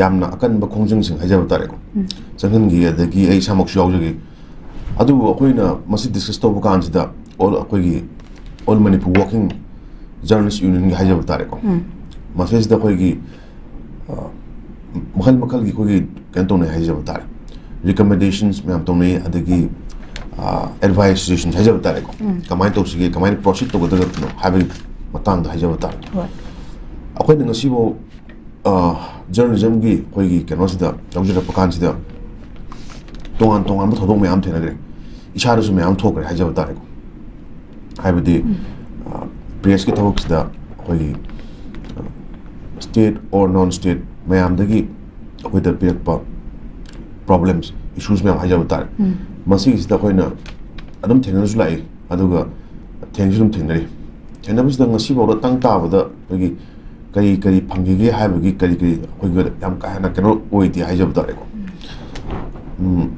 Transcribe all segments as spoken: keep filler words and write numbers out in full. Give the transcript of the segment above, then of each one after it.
ꯌꯥꯝꯅ ꯑꯀꯟꯕ ꯈꯣꯡꯖꯪꯁꯤꯡ ꯍꯥꯏꯖꯕ ꯇꯥꯔꯦꯀꯣ, ꯎꯝ꯫ ꯆꯪꯍꯟꯈꯤ꯫ ꯑꯗꯒꯤ ꯑꯩ ꯏꯁꯥꯃꯛꯁꯨ ꯌꯥꯎꯖꯈꯤ꯫ ꯑꯗꯨꯕꯨ ꯑꯩꯈꯣꯏꯅ ꯃꯁꯤ discuss ꯇꯧꯕ ꯀꯥꯟꯁꯤꯗ, all, ꯑꯩꯈꯣꯏꯒꯤ All Manipur Working Journalist Unionꯒꯤ ꯍꯥꯏꯖꯕ ꯇꯥꯔꯦꯀꯣ, ꯎꯝ꯫ ꯃꯁꯤꯁꯤꯗ ꯑꯩꯈꯣꯏꯒꯤ, ꯑ, ꯃꯈꯜ ꯃꯈꯜꯒꯤ ꯑꯩꯈꯣꯏꯒꯤ ꯀꯩꯅꯣ ꯇꯧꯅꯩ ꯍꯥꯏꯖꯕ ꯇꯥꯔꯦ, recommendations ꯃꯌꯥꯝ ꯇꯧꯅꯩ, ꯑꯗꯒꯤ, ꯑ, advice suggestions ꯍꯥꯏꯖꯕ ꯇꯥꯔꯦꯀꯣ, ꯎꯝ꯫ ꯀꯃꯥꯏꯅ ꯇꯧꯁꯤꯒꯦ, ꯀꯃꯥꯏꯅ proceed ꯇꯧꯒꯗꯕꯅꯣ ꯍꯥꯏꯕꯒꯤ ꯃꯇꯥꯡꯗ ꯍꯥꯏꯖꯕ ꯇꯥꯔꯦ꯫ ꯍꯣꯏ꯫ ꯑꯩꯈꯣꯏꯅ ꯉꯁꯤꯐꯥꯎ, ꯑ, journalismꯒꯤ ꯑꯩꯈꯣꯏꯒꯤ ꯀꯩꯅꯣꯁꯤꯗ ꯌꯥꯎꯖꯔꯛꯄ ꯀꯥꯟꯁꯤꯗ ꯇꯣꯉꯥꯟ ꯇꯣꯉꯥꯟꯕ ꯊꯧꯗꯣꯛ ꯃꯌꯥꯝ ꯊꯦꯡꯅꯈ꯭ꯔꯦ, ꯏꯁꯥꯗꯁꯨ ꯃꯌꯥꯝ ꯊꯣꯛꯈ꯭ꯔꯦ ꯍꯥꯏꯖꯕ ꯇꯥꯔꯦꯀꯣ꯫ ꯍꯥꯏꯕꯗꯤ, ꯎꯝ꯫ ꯑ, pressꯀꯤ ꯊꯕꯛꯁꯤꯗ ꯑꯩꯈꯣꯏꯒꯤ, ꯑ, state or non state ꯃꯌꯥꯝꯗꯒꯤ ꯑꯩꯈꯣꯏꯗ ꯄꯤꯔꯛꯄ problems, issues ꯃꯌꯥꯝ ꯍꯥꯏꯖꯕ ꯇꯥꯔꯦ꯫ ꯎꯝ꯫ ꯃꯁꯤꯒꯤꯁꯤꯗ ꯑꯩꯈꯣꯏꯅ ꯑꯗꯨꯝ ꯊꯦꯡꯅꯔꯁꯨ ꯂꯥꯛꯏ, ꯑꯗꯨꯒ ꯊꯦꯡꯁꯨ ꯑꯗꯨꯝ ꯊꯦꯡꯅꯔꯤ꯫ ꯊꯦꯡꯅꯕꯁꯤꯗ ꯉꯁꯤꯐꯥꯎꯗ ꯇꯪ ꯇꯥꯕꯗ ꯑꯩꯈꯣꯏꯒꯤ ꯀꯔꯤ ꯀꯔꯤ ꯐꯪꯈꯤꯒꯦ ꯍꯥꯏꯕꯒꯤ ꯀꯔꯤ ꯀꯔꯤ ꯑꯩꯈꯣꯏꯒꯤ ꯌꯥꯝ ꯀꯥ ꯍꯦꯟꯅ ꯀꯩꯅꯣ ꯑꯣꯏꯗꯦ ꯍꯥꯏꯖꯕ ꯇꯥꯔꯦꯀꯣ꯫ ꯎꯝ꯫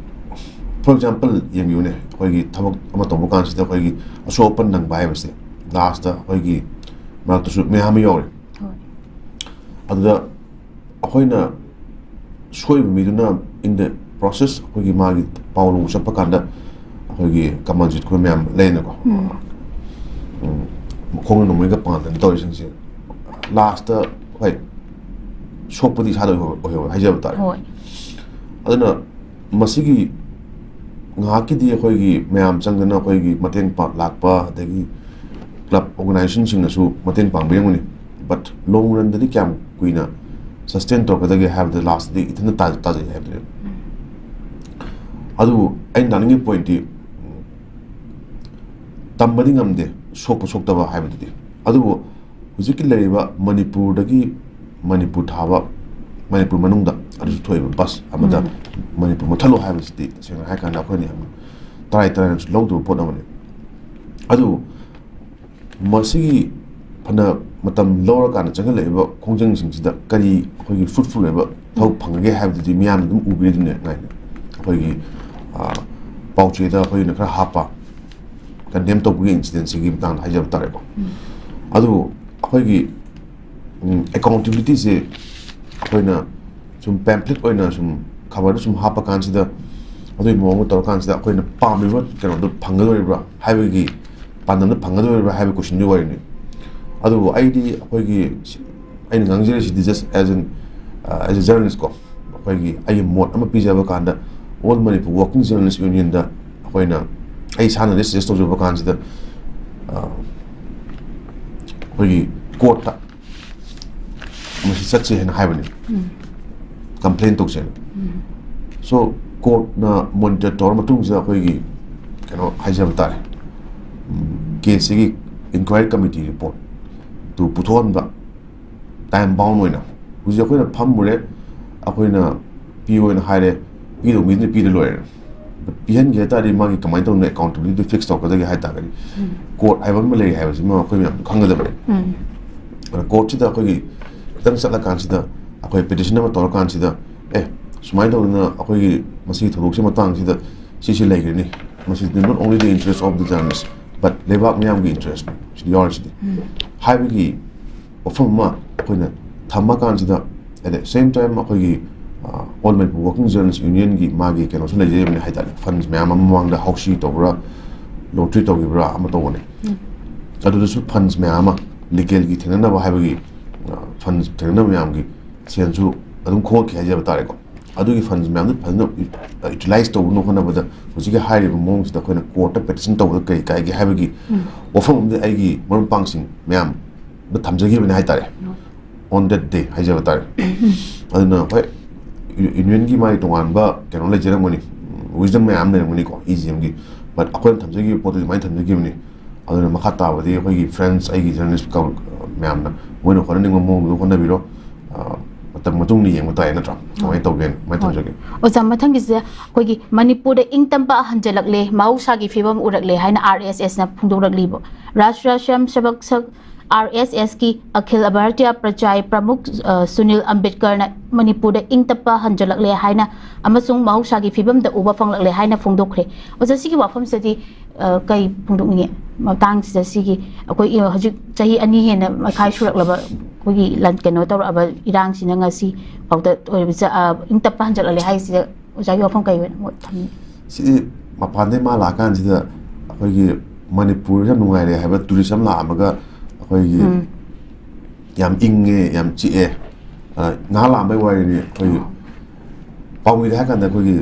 For example ꯌꯦꯡꯕꯤꯌꯨꯅꯦ, ꯑꯩꯈꯣꯏꯒꯤ ꯊꯕꯛ ꯑꯃ ꯇꯧꯕ ꯀꯥꯟꯁꯤꯗ ꯑꯩꯈꯣꯏꯒꯤ ꯑꯁꯣꯛ ꯑꯄꯟ ꯅꯪꯕ ꯍꯥꯏꯕꯁꯦ lastꯇ ꯑꯩꯈꯣꯏꯒꯤ ꯃꯔꯛꯇꯁꯨ ꯃꯌꯥꯝ ꯑꯃ ꯌꯥꯎꯔꯦ꯫ ꯍꯣꯏ꯫ ꯑꯗꯨꯗ ꯑꯩꯈꯣꯏꯅ ꯁꯣꯏꯕ ꯃꯤꯗꯨꯅ in the process ꯑꯩꯈꯣꯏꯒꯤ ꯃꯥꯒꯤ ꯄꯥꯎ ꯂꯧꯕ ꯆꯠꯄ ꯀꯥꯟꯗ ꯑꯩꯈꯣꯏꯒꯤ ꯀꯃꯜꯖꯤꯠ ꯈꯣꯏ ꯃꯌꯥꯝ ꯂꯩꯅꯀꯣ꯫ ꯎꯝ꯫ ꯎꯝ, ꯃꯈꯣꯡꯅ ꯅꯣꯡꯃꯩꯒ ꯄꯥꯟꯗꯅ ꯇꯧꯔꯤꯁꯤꯡꯁꯦ lastꯇ, ꯍꯣꯏ, ꯁꯣꯛꯄꯗꯤ ꯏꯁꯥꯗ ꯑꯣꯏꯍꯧ-, ꯑꯣꯏꯍꯧꯔꯦ ꯍꯥꯏꯖꯕ ꯇꯥꯔꯦ꯫ ꯍꯣꯏ꯫ ꯑꯗꯨꯅ ꯃꯁꯤꯒꯤ ꯉꯥꯏꯍꯥꯛꯀꯤꯗꯤ ꯑꯩꯈꯣꯏꯒꯤ ꯃꯌꯥꯝ ꯆꯪꯗꯅ ꯑꯩꯈꯣꯏꯒꯤ ꯃꯇꯦꯡ ꯄꯥꯡ ꯂꯥꯛꯄ, ꯑꯗꯒꯤ club organizationꯁꯤꯡꯅꯁꯨ ꯃꯇꯦꯡ ꯄꯥꯡꯕꯤꯔꯝꯒꯅꯤ, but long runꯗꯗꯤ ꯀꯌꯥꯝ ꯀꯨꯏꯅ sustain ꯇꯧꯔꯛꯀꯗꯒꯦ ꯍꯥꯏꯕꯗ lastꯇꯗꯤ ꯏꯊꯟꯇ ꯇꯥ-, ꯇꯥꯖꯩ ꯍꯥꯏꯕꯗꯨꯅꯤ꯫ ꯑꯗꯨꯕꯨ ꯑꯩꯅ ꯂꯥꯛꯅꯤꯡꯉꯤ pointꯇꯤ, ꯎꯝ, ꯇꯝꯕꯗꯤ ꯉꯝꯗꯦ ꯁꯣꯛꯄ ꯁꯣꯛꯇꯕ ꯍꯥꯏꯕꯗꯨꯗꯤ꯫ ꯑꯗꯨꯕꯨ ꯍꯧꯖꯤꯛꯀꯤ ꯂꯩꯔꯤꯕ ꯃꯅꯤꯄꯨꯔꯗꯒꯤ ꯃꯅꯤꯄꯨꯔ ꯊꯥꯕ, ꯃꯅꯤꯄꯨꯔ ꯃꯅꯨꯡꯗ ꯑꯗꯨꯁꯨ ꯊꯣꯛꯏꯕ bus ꯑꯃꯗ ꯎꯝ꯫ ꯃꯅꯤꯄꯨꯔ ꯃꯨꯠꯊꯠꯂꯣ ꯍꯥꯏꯕꯁꯤꯗꯤ ꯇꯁꯦꯡꯅ ꯍꯥꯏꯔꯀꯥꯟꯗ ꯑꯩꯈꯣꯏꯅ ꯌꯥꯝꯅ ꯇꯔꯥꯏ ꯇꯔꯥꯏꯅꯁꯨ ꯂꯧꯗꯕ ꯄꯣꯠ ꯑꯃꯅꯤ꯫ ꯑꯗꯨꯕꯨ ꯃꯁꯤꯒꯤ ꯐꯅ ꯃꯇꯝ ꯂꯧꯔꯀꯥꯟꯗ ꯆꯪꯍꯜꯂꯛꯏꯕ ꯈꯣꯡꯖꯪꯁꯤꯡꯁꯤꯗ ꯀꯔꯤ ꯑꯩꯈꯣꯏꯒꯤ fruitful ꯑꯣꯏꯕ ꯊꯕꯛ ꯎꯝ꯫ ꯐꯪꯒꯒꯦ ꯍꯥꯏꯕꯗꯨꯗꯤ ꯃꯤꯌꯥꯝꯅ ꯑꯗꯨꯝ ꯎꯕꯤꯔꯤꯗꯨꯅꯦ ꯉꯥꯏꯅ꯫ ꯑꯩꯈꯣꯏꯒꯤ, ꯑ, ꯄꯥꯎꯆꯦꯗ ꯑꯩꯈꯣꯏꯅ ꯈꯔ ꯍꯥꯞꯄ condemn ꯇꯧꯕꯒꯤ incidentꯁꯤꯒꯤ ꯃꯇꯥꯡꯗ ꯍꯥꯏꯖꯕ ꯇꯥꯔꯦꯀꯣ꯫ ꯎꯝ꯫ ꯑꯗꯨꯕꯨ ꯑꯩꯈꯣꯏꯒꯤ, ꯎꯝ, accountabilityꯁꯦ ꯑꯩꯈꯣꯏꯅ ꯁꯨꯝ ꯄꯦꯝꯐ꯭ꯂꯦꯠ ꯑꯣꯏꯅ ꯁꯨꯝ ꯈꯕꯔꯗ ꯁꯨꯝ ꯍꯥꯞꯄ ꯀꯥꯟꯁꯤꯗ, ꯑꯗꯨꯒꯤ ꯃꯑꯣꯡꯗ ꯇꯧꯔꯀꯥꯟꯁꯤꯗ ꯑꯩꯈꯣꯏꯅ ꯄꯥꯝꯃꯤꯕ ꯀꯩꯅꯣꯗꯣ ꯐꯪꯒꯗꯧꯔꯤꯕ꯭ꯔꯥ ꯍꯥꯏꯕꯒꯤ, ꯄꯥꯟꯗꯝꯗꯣ ꯐꯪꯒꯗꯧꯔꯤꯕ꯭ꯔꯥ ꯍꯥꯏꯕꯒꯤ ꯀꯣꯏꯁꯟꯗꯨꯒꯤ ꯋꯥꯔꯤꯅꯤ꯫ ꯑꯗꯨꯕꯨ ꯑꯩꯗꯤ ꯑꯩꯈꯣꯏꯒꯤ, ꯑꯩꯅ ꯉꯥꯡꯖꯔꯤꯁꯤꯗꯤ just as an, as a journalist ꯀꯣ, ꯑꯩꯈꯣꯏꯒꯤ ꯑꯩꯒꯤ ꯃꯣꯠ ꯑꯃ ꯄꯤꯖꯕ ꯀꯥꯟꯗ, All Manipur Working Journalist Unionꯗ ꯑꯩꯈꯣꯏꯅ, ꯑꯩ ꯏꯁꯥꯅ ꯁꯖꯦꯁ ꯇꯧꯖꯕ ꯀꯥꯟꯁꯤꯗ, ꯑ, ꯑꯩꯈꯣꯏꯒꯤ ꯀꯣꯔꯠꯇ ꯃꯁꯤ ꯆꯠꯁꯦ ꯍꯥꯏꯅ ꯍꯥꯏꯕꯅꯤ, ꯀꯝꯄ꯭ꯂꯦꯟ ꯇꯧꯁꯦꯅ꯫ ꯁꯣ ꯀꯣꯔꯠꯅ ꯃꯣꯅꯤꯇꯔ ꯇꯧꯔ ꯃꯇꯨꯡꯁꯤꯗ ꯑꯩꯈꯣꯏꯒꯤ ꯀꯩꯅꯣ ꯍꯥꯏꯖꯕ ꯇꯥꯔꯦ, ꯀꯦꯁꯁꯤꯒꯤ ꯏꯟꯀ꯭ꯋꯥꯏꯔꯤ ꯀꯃꯤꯇꯤ ꯔꯤꯄꯣꯔꯠꯇꯨ ꯄꯨꯊꯣꯛꯍꯟꯕ, ꯇꯥꯏꯝ ꯕꯥꯎꯟ ꯑꯣꯏꯅ꯫ ꯍꯧꯖꯤꯛ ꯑꯩꯈꯣꯏꯅ ꯐꯝꯃꯨꯔꯦ, ꯑꯩꯈꯣꯏꯅ ꯄꯤꯌꯣꯅ ꯍꯥꯏꯔꯦ, ꯄꯤꯗꯧ ꯃꯤꯗꯨꯅ ꯄꯤꯔ ꯂꯣꯏꯔꯦ꯫ ꯄꯤꯍꯟꯒꯦ ꯍꯥꯏ ꯇꯥꯔꯗꯤ ꯃꯥꯒꯤ ꯀꯃꯥꯏꯅ ꯇꯧꯅ ꯑꯦꯀꯥꯎꯟꯇꯦꯕꯤꯂꯤꯇꯤ ꯐꯤꯛꯁ ꯇꯧꯔꯛꯀꯗꯒꯦ ꯍꯥꯏ ꯇꯥꯔꯒꯗꯤ, ꯀꯣꯔꯠ ꯍꯥꯏꯕ ꯑꯃ ꯂꯩ ꯍꯥꯏꯕꯁꯤꯃ ꯑꯩꯈꯣꯏ ꯃꯌꯥꯝ ꯈꯪꯒꯗꯕꯅꯤ꯫ ꯑꯗ ꯀꯣꯔꯠꯁꯤꯗ ꯑꯩꯈꯣꯏꯒꯤ ꯈꯤꯇꯪ ꯆꯠꯂꯀꯥꯟꯁꯤꯗ, ꯑꯩꯈꯣꯏ ꯄꯤꯇꯤꯁꯟ ꯑꯃ ꯇꯧꯔꯀꯥꯟꯁꯤꯗ, ꯑꯦ, ꯁꯨꯃꯥꯏꯅ ꯇꯧꯗꯅ ꯑꯩꯈꯣꯏꯒꯤ ꯃꯁꯤꯒꯤ ꯊꯧꯗꯣꯛꯁꯤ ꯃꯇꯥꯡꯁꯤꯗ ꯁꯤꯁꯤ ꯂꯩꯒꯅꯤ, ꯃꯁꯤꯗꯤ not only the interest of the journalist but ꯂꯩꯕꯥꯛ ꯃꯤꯌꯥꯝꯒꯤ ꯏꯟꯇꯔꯦꯁꯅꯤ ꯁꯤꯗꯤ ꯌꯥꯎꯔꯤꯁꯤꯗꯤ ꯍꯥꯏꯕꯒꯤ ꯋꯥꯐꯝ ꯑꯃ ꯑꯩꯈꯣꯏꯅ ꯊꯝꯃꯀꯥꯟꯁꯤꯗ, at the same time ꯑꯩꯈꯣꯏꯒꯤ, ꯑ, All Manipur Working Journalist Unionꯒꯤ ꯃꯥꯒꯤ ꯀꯩꯅꯣꯁꯨ ꯂꯩꯖꯔꯤꯕꯅꯤ ꯍꯥꯏ ꯇꯥꯔꯦ, ꯐꯟꯁ ꯃꯌꯥꯝ ꯑꯃ ꯃꯃꯥꯡꯗ ꯍꯥꯎꯁꯤ ꯇꯧꯕ꯭ꯔꯥ, ꯂꯣꯇ꯭ꯔꯤ ꯇꯧꯈꯤꯕ꯭ꯔꯥ ꯑꯃ ꯇꯧꯕꯅꯦ꯫ ꯑꯗꯨꯗꯁꯨ ꯐꯟꯁ ꯃꯌꯥꯝ ꯑꯃ ꯂꯤꯒꯦꯜꯒꯤ ꯊꯦꯡꯅꯅꯕ ꯍꯥꯏꯕꯒꯤ, ꯑ, ꯐꯟꯁ ꯊꯦꯡꯅꯅꯕ ꯃꯌꯥꯝꯒꯤ ꯁꯦꯜꯁꯨ ꯑꯗꯨꯝ ꯈꯣꯝꯃꯛꯈꯤ ꯍꯥꯏꯖꯕ ꯇꯥꯔꯦꯀꯣ꯫ ꯑꯗꯨꯒꯤ ꯐꯟꯁ ꯃꯌꯥꯝꯗꯨ ꯐꯖꯅ ꯌꯨꯇꯤꯂꯥꯏꯁ ꯇꯧꯅꯕ ꯍꯣꯠꯅꯕꯗ ꯍꯧꯖꯤꯛꯀꯤ ꯍꯥꯏꯔꯤꯕ ꯃꯑꯣꯡꯁꯤꯗ ꯑꯩꯈꯣꯏꯅ ꯀꯣꯔꯠꯇ ꯄꯦꯇꯤꯁꯟ ꯇꯧꯕꯗ ꯀꯔꯤ ꯀꯥꯏꯒꯦ ꯍꯥꯏꯕꯒꯤ ꯋꯥꯐꯝ ꯑꯃꯗꯤ ꯑꯩꯒꯤ ꯃꯔꯨꯞ ꯃꯄꯥꯡꯁꯤꯡ ꯃꯌꯥꯝꯗ ꯊꯝꯖꯈꯤꯕꯅꯤ ꯍꯥꯏ ꯇꯥꯔꯦ, on that day ꯍꯥꯏꯖꯕ ꯇꯥꯔꯦ꯫ ꯑꯗꯨꯅ ꯍꯣꯏ, ꯌꯨꯅꯤꯌꯟꯒꯤ ꯃꯥꯒꯤ ꯇꯣꯉꯥꯟꯕ ꯀꯩꯅꯣ ꯂꯩꯖꯔꯝꯒꯅꯤ, ꯋꯤꯖꯗꯝ ꯃꯌꯥꯝ ꯂꯩꯔꯝꯒꯅꯤꯀꯣ ꯏ ꯖꯤ ꯑꯦꯝꯒꯤ, ꯕꯠ ꯑꯩꯈꯣꯏꯅ ꯊꯝꯖꯈꯤꯕ ꯄꯣꯠꯇꯨꯗꯤ ꯑꯗꯨꯃꯥꯏꯅ ꯊꯝꯖꯈꯤꯕꯅꯤ꯫ ꯑꯗꯨꯅ ꯃꯈꯥ ꯇꯥꯕꯗꯤ ꯑꯩꯈꯣꯏꯒꯤ ꯐ꯭ꯔꯦꯟꯁ, ꯑꯩꯒꯤ ꯖꯔꯅꯦꯂꯤꯁ ꯃꯌꯥꯝꯅ ꯃꯣꯏꯅ ꯍꯣꯠꯅꯅꯤꯡꯕ ꯃꯑꯣꯡꯗꯨ ꯍꯣꯠꯅꯕꯤꯔꯣ꯫ ꯑ, ꯃꯇꯝ ꯃꯇꯨꯡꯗ ꯌꯦꯡꯕ ꯇꯥꯏ ꯅꯠꯇ꯭ꯔꯥ? ꯀꯃꯥꯏꯅ ꯇꯧꯒꯦꯅ, ꯀꯃꯥꯏꯅ ꯍꯣꯏ꯫ ꯊꯝꯖꯒꯦ? ꯑꯣꯖꯥ, ꯃꯊꯪꯒꯤꯁꯦ ꯑꯩꯈꯣꯏꯒꯤ ꯃꯅꯤꯄꯨꯔꯗ ꯏꯪ ꯇꯞꯄ ꯍꯟꯖꯤꯜꯂꯛꯂꯦ, ꯃꯍꯧꯁꯥꯒꯤ ꯐꯤꯕꯝ ꯎꯔꯛꯂꯦ ꯍꯥꯏꯅ ꯑꯥꯔ ꯑꯦꯁ ꯑꯦꯁꯅ ꯐꯣꯡꯗꯣꯛꯂꯛꯂꯤꯕ ꯔꯥꯁꯇ꯭ꯔ ꯁ꯭ꯋꯌꯝ ꯁꯦꯕꯛ ꯁꯪ ꯑꯥꯔ ꯑꯦꯁ ꯑꯦꯁꯀꯤ ꯑꯈꯤꯜ ꯚꯥꯔꯇꯤꯌꯥ ꯄ꯭ꯔꯆꯥꯏ ꯄ꯭ꯔꯃꯨꯈ, ꯑ, ꯁꯨꯅꯤꯜ ꯑꯝꯕꯦꯗꯀꯔꯅ ꯃꯅꯤꯄꯨꯔꯗ ꯏꯪ ꯇꯞꯄ ꯍꯟꯖꯜꯂꯛꯂꯦ ꯍꯥꯏꯅ ꯑꯃꯁꯨꯡ ꯃꯍꯧꯁꯥꯒꯤ ꯐꯤꯕꯝꯗ ꯎꯕ ꯐꯪꯂꯛꯂꯦ ꯍꯥꯏꯅ ꯐꯣꯡꯗꯣꯛꯈ꯭ꯔꯦ꯫ ꯑꯣꯖꯥ, ꯁꯤꯒꯤ ꯋꯥꯐꯝꯁꯤꯗꯗꯤ, ꯑ, ꯀꯩ ꯐꯣꯡꯗꯣꯛꯅꯤꯡꯉꯤ? ꯃꯇꯥꯡꯁꯤꯗ ꯁꯤꯒꯤ ꯑꯩꯈꯣꯏ, ꯑ, ꯍꯧꯖꯤꯛ ꯆꯍꯤ ꯑꯅꯤ ꯍꯦꯟꯅ ꯃꯈꯥꯏ ꯁꯨꯔꯛꯂꯕ ꯑꯩꯈꯣꯏꯒꯤ ꯂꯥꯟ-, ꯀꯩꯅꯣ ꯇꯧꯔꯛꯑꯕ ꯏꯔꯥꯡꯁꯤꯅ ꯉꯁꯤ ꯐꯥꯎꯗ ꯑꯣꯏꯔꯤꯕ ꯆ-, ꯑ, ꯏꯪ ꯇꯞꯄ ꯍꯟꯖꯜꯂꯛꯂꯦ ꯍꯥꯏꯁꯤꯗ ꯑꯣꯖꯥꯒꯤ ꯋꯥꯐꯝ ꯀꯩ ꯑꯣꯏꯅ ꯃꯣꯠ ꯊꯝꯕꯤ? ꯁꯤꯗꯤ ꯃꯄꯥꯟꯗꯩ ꯃꯥ ꯂꯥꯛꯑꯀꯥꯟꯁꯤꯗ ꯑꯩꯈꯣꯏꯒꯤ ꯃꯅꯤꯄꯨꯔ ꯌꯥꯝ ꯅꯨꯡꯉꯥꯏꯔꯦ ꯍꯥꯏꯕ ꯇꯨꯔꯤꯁ ꯑꯃ ꯂꯥꯛꯑꯝꯃꯒ ꯑꯩꯈꯣꯏꯒꯤ ꯎꯝ꯫ ꯌꯥꯝ ꯏꯪꯉꯦ, ꯌꯥꯝ ꯆꯤꯛꯑꯦ, ꯑ, ꯉꯥꯏꯍꯥꯛ ꯂꯥꯛꯑꯝꯕꯩ ꯋꯥꯔꯤꯅꯤ꯫ ꯑꯩꯈꯣꯏꯒꯤ ꯄꯥꯎꯃꯤꯗ ꯍꯥꯏ ꯀꯥꯟꯗ ꯑꯩꯈꯣꯏꯒꯤ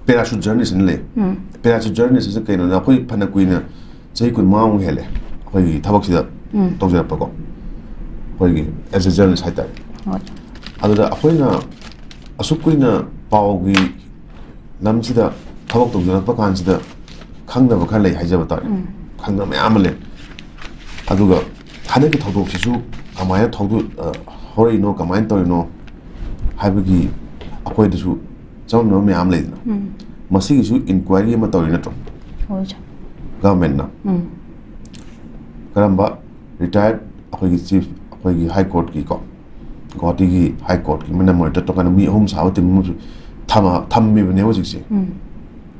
ꯄꯦꯔꯥꯁꯨꯠ ꯖꯔꯅꯤꯁ ꯑꯅ ꯂꯩ꯫ ꯎꯝ꯫ ꯄꯦꯔꯥꯁꯨꯠ ꯖꯔꯅꯤꯁ ꯑꯁꯤ ꯀꯩꯅꯣꯗ ꯑꯩꯈꯣꯏ ꯐꯅ ꯀꯨꯏꯅ ꯆꯍꯤ ꯀꯨꯟꯃꯉꯥꯃꯨꯛ ꯍꯦꯜꯂꯦ ꯑꯩꯈꯣꯏꯒꯤ ꯊꯕꯛꯁꯤꯗ ꯎꯝ꯫ ꯇꯧꯖꯔꯛꯄꯀꯣ꯫ ꯑꯩꯈꯣꯏꯒꯤ as a journalist ꯍꯥꯏꯇꯥꯔꯦ꯫ ꯍꯣꯏ꯫ ꯑꯗꯨꯗ ꯑꯩꯈꯣꯏꯅ ꯑꯁꯨꯛ ꯀꯨꯏꯅ ꯄꯥꯎꯒꯤ ꯂꯝꯁꯤꯗ ꯊꯕꯛ ꯇꯧꯖꯔꯛꯄ ꯀꯥꯟꯁꯤꯗ ꯈꯪꯗꯕ ꯈꯔ ꯂꯩ ꯍꯥꯏꯖꯕ ꯇꯥꯔꯦ꯫ ꯎꯝ꯫ ꯈꯪꯗꯕ ꯃꯌꯥꯝ ꯑꯃ ꯂꯩ꯫ ꯑꯗꯨꯒ ꯍꯟꯗꯛꯀꯤ ꯊꯧꯗꯣꯛꯁꯤꯁꯨ ꯀꯃꯥꯏꯅ ꯊꯧꯗꯣꯛ-, ꯑ, ꯍꯧꯔꯛꯏꯅꯣ, ꯀꯃꯥꯏꯅ ꯇꯧꯔꯤꯅꯣ ꯍꯥꯏꯕꯒꯤ ꯑꯩꯈꯣꯏꯗꯁꯨ ꯆꯃꯝꯅꯕ ꯃꯌꯥꯝ ꯂꯩꯗꯅ꯫ ꯎꯝ꯫ ꯃꯁꯤꯒꯤꯁꯨ inquiry ꯑꯃ ꯇꯧꯔꯤ ꯅꯠꯇ꯭ꯔꯣ? ꯍꯣꯏ, ꯁꯥꯔ꯫ ꯒꯚꯔꯟꯃꯦꯟꯠꯅ꯫ ꯎꯝ꯫ ꯀꯔꯝꯕ ꯔꯤꯇꯥꯌꯔꯠ ꯑꯩꯈꯣꯏꯒꯤ ꯆꯤꯐ, ꯑꯩꯈꯣꯏꯒꯤ ꯍꯥꯏ ꯀꯣꯔꯠꯀꯤꯀꯣ, ꯒꯨꯋꯥꯍꯥꯇꯤꯒꯤ ꯍꯥꯏ ꯀꯣꯔꯠꯀꯤ ꯃꯅꯝ ꯑꯣꯏꯔ ꯇꯣꯉꯥꯟꯅ ꯃꯤ ꯑꯍꯨꯝ ꯁꯥꯕ ꯇꯤꯝ ꯑꯃꯁꯨ ꯊꯝꯃ-, ꯊꯝꯃꯤꯕꯅꯦ ꯍꯧꯖꯤꯛꯁꯦ꯫ ꯎꯝ꯫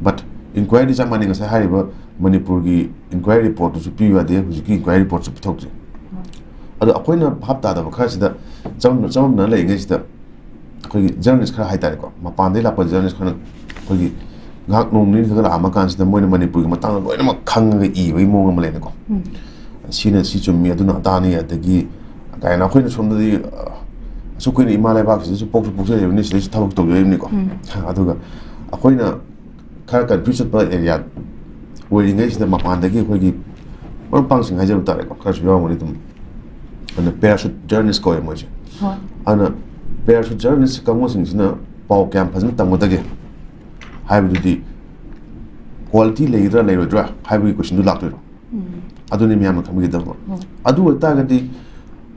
But inquiry ꯆꯞ ꯃꯥꯟꯅꯩ, ꯉꯁꯥꯏ ꯍꯥꯏꯔꯤꯕ ꯃꯅꯤꯄꯨꯔꯒꯤ inquiry reportꯇꯨꯁꯨ ꯄꯤꯌꯨ ꯌꯥꯗꯦ, ꯍꯧꯖꯤꯛꯀꯤ inquiry reportꯁꯨ ꯄꯤꯊꯣꯛꯇ꯭ꯔꯤ꯫ ꯎꯝ꯫ ꯑꯗꯣ ꯑꯩꯈꯣꯏꯅ ꯚꯥꯞ ꯇꯥꯗꯕ ꯈꯔꯁꯤꯗ ꯆꯃꯝꯅ-, ꯆꯃꯝꯅ ꯂꯩꯔꯤꯉꯩꯁꯤꯗ ꯑꯩꯈꯣꯏꯒꯤ ꯖꯔꯅꯦꯂꯤꯁ ꯈꯔ ꯍꯥꯏꯇꯥꯔꯦꯀꯣ, ꯃꯄꯥꯟꯗꯒꯤ ꯂꯥꯛꯄ ꯖꯔꯅꯦꯂꯤꯁ ꯈꯔꯅ ꯑꯩꯈꯣꯏꯒꯤ ꯉꯥꯏꯍꯥꯛ ꯅꯣꯡ ꯅꯤꯅꯤ ꯈꯛꯇ ꯂꯥꯛꯑꯝꯃ ꯀꯥꯟꯁꯤꯗ ꯃꯣꯏꯅ ꯃꯅꯤꯄꯨꯔꯒꯤ ꯃꯇꯥꯡꯗ ꯂꯣꯏꯅꯃꯛ ꯈꯪꯉꯒ ꯏꯕꯒꯤ ꯃꯑꯣꯡ ꯑꯃ ꯂꯩꯅꯀꯣ꯫ ꯎꯝ꯫ ꯁꯤꯅ ꯁꯤ ꯆꯨꯝꯃꯤ, ꯑꯗꯨꯅ ꯑꯗꯥꯅꯤ, ꯑꯗꯒꯤ ꯀꯥꯏꯅ ꯑꯩꯈꯣꯏꯅ ꯁꯣꯝꯗꯗꯤ, ꯑ, ꯑꯁꯨꯛ ꯀꯨꯏꯅ ꯏꯃꯥ ꯂꯩꯕꯥꯛꯁꯤꯗꯁꯨ ꯄꯣꯛꯁꯨ ꯄꯣꯛꯆꯔꯤꯕꯅꯤ, ꯁꯤꯗꯩꯁꯨ ꯊꯕꯛ ꯇꯧꯖꯔꯤꯕꯅꯤꯀꯣ꯫ ꯎꯝ꯫ ꯑꯗꯨꯒ ꯑꯩꯈꯣꯏꯅ ꯈꯔ ꯀꯟꯐ꯭ꯌꯨꯁ ꯆꯠꯄ ꯑꯦꯔꯤꯌꯥ ꯑꯣꯏꯔꯤꯉꯩꯁꯤꯗ ꯃꯄꯥꯟꯗꯒꯤ ꯑꯩꯈꯣꯏꯒꯤ ꯃꯔꯨꯞ ꯃꯄꯥꯡꯁꯤꯡ ꯍꯥꯏꯖꯕ ꯇꯥꯔꯦꯀꯣ, ꯈꯔꯁꯨ ꯌꯥꯎꯔꯝꯒꯅꯤ ꯑꯗꯨꯝ꯫ ꯑꯗꯨꯅ ꯄꯦꯔꯥꯁꯨꯠ ꯖꯔꯅꯦꯂꯤꯁ ꯀꯧꯋꯦ ꯃꯣꯏꯁꯦ꯫ ꯍꯣꯏ꯫ ꯑꯗꯨꯅ ꯄꯦꯔꯥꯁꯨꯠ ꯖꯔꯅꯦꯂꯤꯁ ꯀꯥꯡꯕꯨꯁꯤꯡꯁꯤꯅ ꯄꯥꯎ ꯀꯌꯥꯝ ꯐꯖꯅ ꯇꯝꯒꯗꯒꯦ ꯍꯥꯏꯕꯗꯨꯗꯤ ꯀ꯭ꯋꯥꯂꯤꯇꯤ ꯂꯩꯒꯗ꯭ꯔꯥ ꯂꯩꯔꯣꯏꯗ꯭ꯔꯥ ꯍꯥꯏꯕꯒꯤ ꯀꯣꯏꯁꯟꯗꯨ ꯂꯥꯛꯇꯣꯏꯔꯣ? ꯎꯝ꯫ ꯑꯗꯨꯅꯤ ꯃꯌꯥꯝꯅ ꯈꯪꯕꯤꯒꯗꯕ꯫ ꯎꯝ꯫ ꯑꯗꯨ ꯑꯣꯏꯇꯥꯔꯒꯗꯤ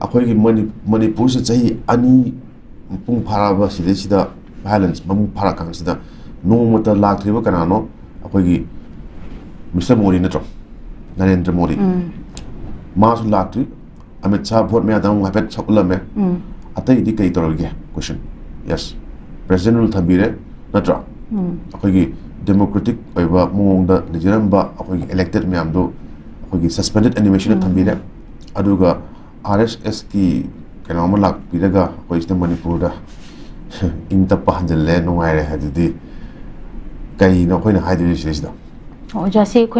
ꯑꯩꯈꯣꯏꯒꯤ ꯃꯅꯤ-, ꯃꯅꯤꯄꯨꯔꯁꯤ ꯆꯍꯤ ꯑꯅꯤ ꯃꯄꯨꯡ ꯐꯥꯔꯛꯑꯕ ꯁꯤꯗꯩꯁꯤꯗ ꯚꯥꯏꯑꯣꯂꯦꯟꯁ ꯃꯄꯨꯡ ꯐꯥꯔꯛꯑꯀꯥꯟꯁꯤꯗ ꯅꯣꯡꯃꯇ ꯂꯥꯛꯇ꯭ꯔꯤꯕ ꯀꯅꯥꯅꯣ? ꯑꯩꯈꯣꯏꯒꯤ ꯃꯤꯁꯇꯔ ꯃꯣꯗꯤ ꯅꯠꯇ꯭ꯔꯣ? ꯅꯔꯦꯟꯗ꯭ꯔ ꯃꯣꯗꯤ꯫ ꯎꯝ꯫ ꯃꯥꯁꯨ ꯂꯥꯛꯇ꯭ꯔꯤ꯫ ꯑꯃꯤꯠ ꯁꯥꯍ ꯚꯣꯠ ꯃꯌꯥꯗ ꯑꯃꯨꯛ ꯍꯥꯏꯐꯦꯠ ꯁꯛꯎꯠꯂꯝꯃꯦ꯫ ꯎꯝ ꯑꯇꯩꯗꯤ ꯀꯩ ꯇꯧꯔꯒꯦ? Question. Yes, president rule ꯊꯝꯕꯤꯔꯦ, ꯅꯠꯇ꯭ꯔꯥ? ꯎꯝ ꯑꯩꯈꯣꯏꯒꯤ democratic ꯑꯣꯏꯕ ꯃꯑꯣꯡꯗ ꯂꯩꯖꯔꯝꯕ ꯑꯩꯈꯣꯏꯒꯤ elected ꯃꯌꯥꯝꯗꯨ ꯑꯩꯈꯣꯏꯒꯤ suspended animation ꯗ ꯊꯝꯕꯤꯔꯦ꯫ ꯑꯗꯨꯒ ꯑꯥꯔ ꯑꯦꯁ ꯑꯦꯁꯀꯤ ꯀꯩꯅꯣ ꯑꯃ ꯂꯥꯛꯄꯤꯔꯒ ꯑꯩꯈꯣꯏ ꯁꯤꯗ ꯃꯅꯤꯄꯨꯔꯗ ꯏꯪ ꯇꯞꯄ ꯍꯟꯖꯤꯜꯂꯦ, ꯅꯨꯡꯉꯥꯏꯔꯦ ꯍꯥꯏꯗꯨꯗꯤ ꯀꯩꯅꯣ ꯑꯩꯈꯣꯏꯅ ꯍꯥꯏꯗꯣꯏꯁꯦ ꯁꯤꯗꯩꯁꯤꯗ? ꯑꯣꯖꯥꯁꯦ, ꯑꯩꯈꯣꯏ